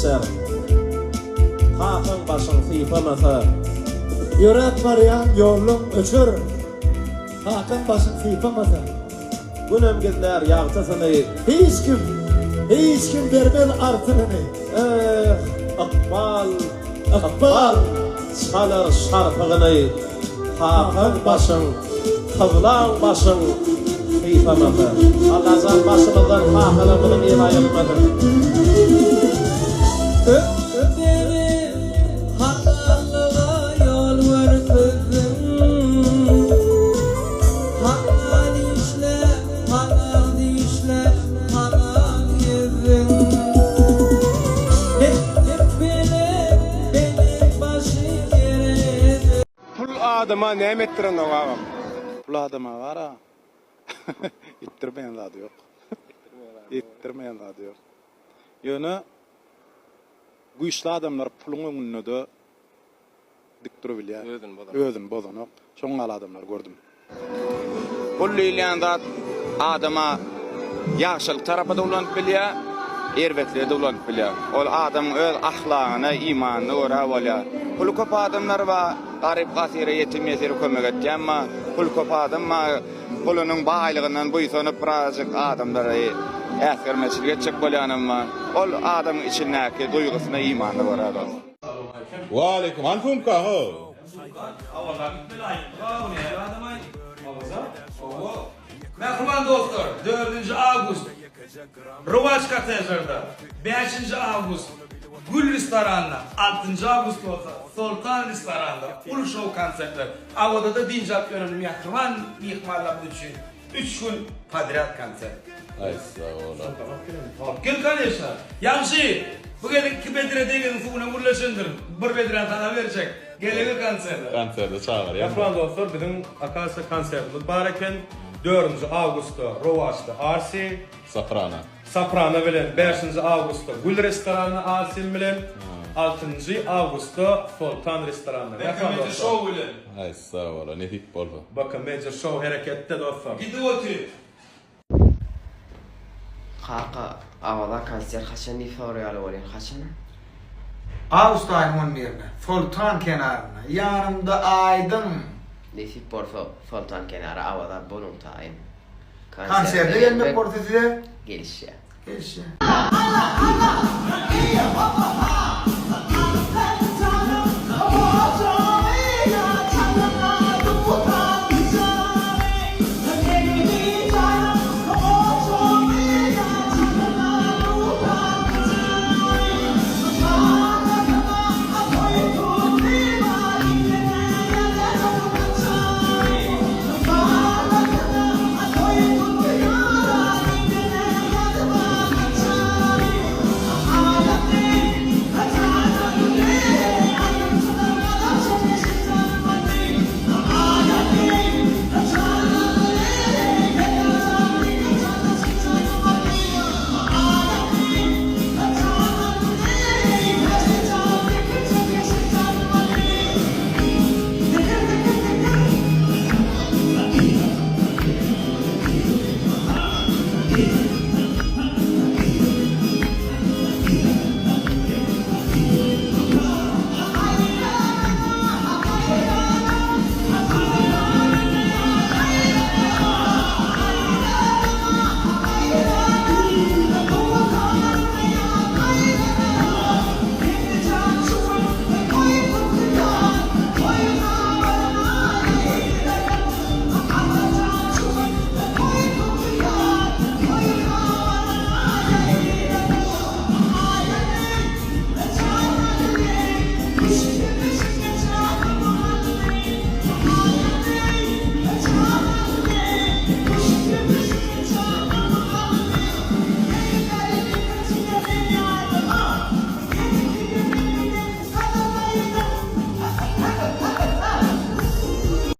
geçer. Kakaň başyň sypamasa. Ýöräp barýan ýollaň öçer. Kakaň başyň sypamasa. Günem gizlär ýagtysyny. Hiç kim, hiç kim bermez artygyny. Eh, ykbal, ykbal çalar şarpygyny. Kakaň başyň, kyblaň başyň sypamasa. Allajan başymyzdan kakalarymyzyň eli aýrylmasyn. Ömrümi halallyga ýol görkezdiň. Halal işle, halal dişle, halal gezdiň. Belent belent, belent başy geredi. Pul adama näme etdirenok agam. Pul adama bara etdirmeýän zady ýok. Etdirmeýän zady ýok. Ýöne güýçli adamlar puluň öňünde-de dik durubilýär. Özüni bozanok. Şoň ýaly adamlary gördüm. Pul diýilýän zat adama ýagşylyk tarapa-da ulanyp bilýär, erbetlige-de ulanyp bilýär. Ol adamyň öz ahlagyna, imanyna görä bolýar. Puly köp adamlar bar, garyp-gasyra, ýetim-ýesire kömek etýän bar. Puly köp adam bar, pulunyň baýlygyndan buýsanyp birazajyk adamlary äsgermezçilik etjek bolýanam bar. Ol adamyň içindäki duýgusyna, imanyna görä dost. Waleýkim hany sumkaň how. Mähriban dostlar, dördünji awgust Rowaç kottejlerde, bäşinji awgust Gül restoranda, altynjy awgust bolsa Soltan restoranda uly şou konsertler. Awazada dynç alyp ýören mähriban myhmanlarymyz üçin üç gün podrýad konsert. Aý sag bol. Alyp gel koneşna. Ýagşy, bu gezek iki bedre deňiziň suwuna gürleşendirin. Bir bedräni saňa berjek. Gelegir konserte. Konserte çagyrýaňmy? Mähriban dostlar biziň akasiýa konsertimiz bar eken. Dördünji awgustda Rowaçda Arsi. Soprano. Soprano bilen bäşinji awgustda Gül restoranda Arsim bilen. Altynjy awgustda Soltan restoranda. Mähriban BKMC dostlar. şou bilen. Aý sag bol nesip bolsa. BKMC şou hereketde dostlar. Gidip otyr. Kaka Awaza konsert haçan diýip soraýaly bolýan haçan? Awgust aýynyň on birine. Soltan kenarynda. Ýanymda Aýdyň. Nesip bolsa Soltan kenara Awaza boluň taýyn. Konserde gelmek bolsa size. Gelişýär. Gelişýär. Alla alla eýe hoppa.